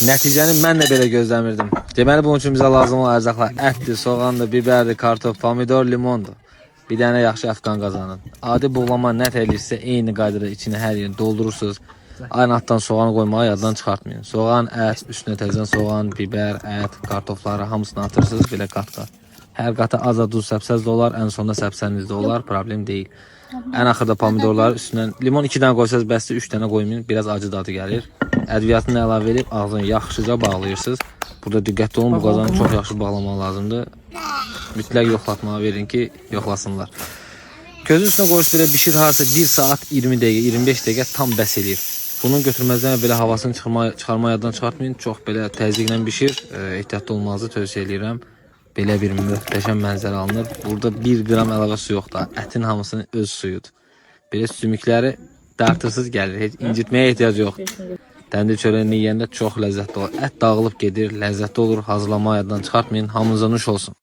Nəticəni mən də belə gözləmirdim. Deməli bunun üçün bizə lazım olan ərzaqlar ətdir, soğandır, biberdir, kartof, pomidor, limondur. Bir dənə yaxşı əfqan qazanın. Adi buğlama nə eləyirsə eyni qaydada içini hər yerini doldurursunuz. Aynı altdan soğanı qoymağı yaddan çıxartmayın. Soğan, ət, üstünə təzədən soğan, biber, ət, kartofları hamısını atırsınız belə qat-qat. Hər qata az-az duz səpsəz də olar, ən sonda səpsəniz də olar, problem deyil. Ən axırda pomidorları üstündən limon 2 dənə qoysanız bəsdir, 3 dənə qoymayın, biraz acı dadı gəlir. Ədviyyatını əlavə edib ağzını yaxşıca bağlayırsınız. Burada diqqətli olun, bu qazanı çox yaxşı bağlamaq lazımdır. Mütləq yoxlatmağa verin ki, yoxlasınlar. Közün üstünə qoyursunuz belə bişir harasa 1 saat 20 dəqiqə, 25 dəqiqə tam bəs eləyir. Bunun götürməzdən belə havasını çıxarma yaddan çıxartmayın. Çox belə təzyiqlə bişir. Ehtiyatlı olmanızı tövsiyə eləyirəm. Belə bir möhtəşəm mənzərə alınır. Burada 1 qram əlavə su yoxdur. Ətin hamısının öz suyudur. Belə sümükləri dartırsız gəlir. Heç incitməyə ehtiyac yoxdur. Təndir çörəyini yeyəndə çox ləzzətli olur. Ət dağılıb gedir, ləzzətli olur. Hazırlamağı yaddan çıxartmayın. Hamınıza nuş olsun.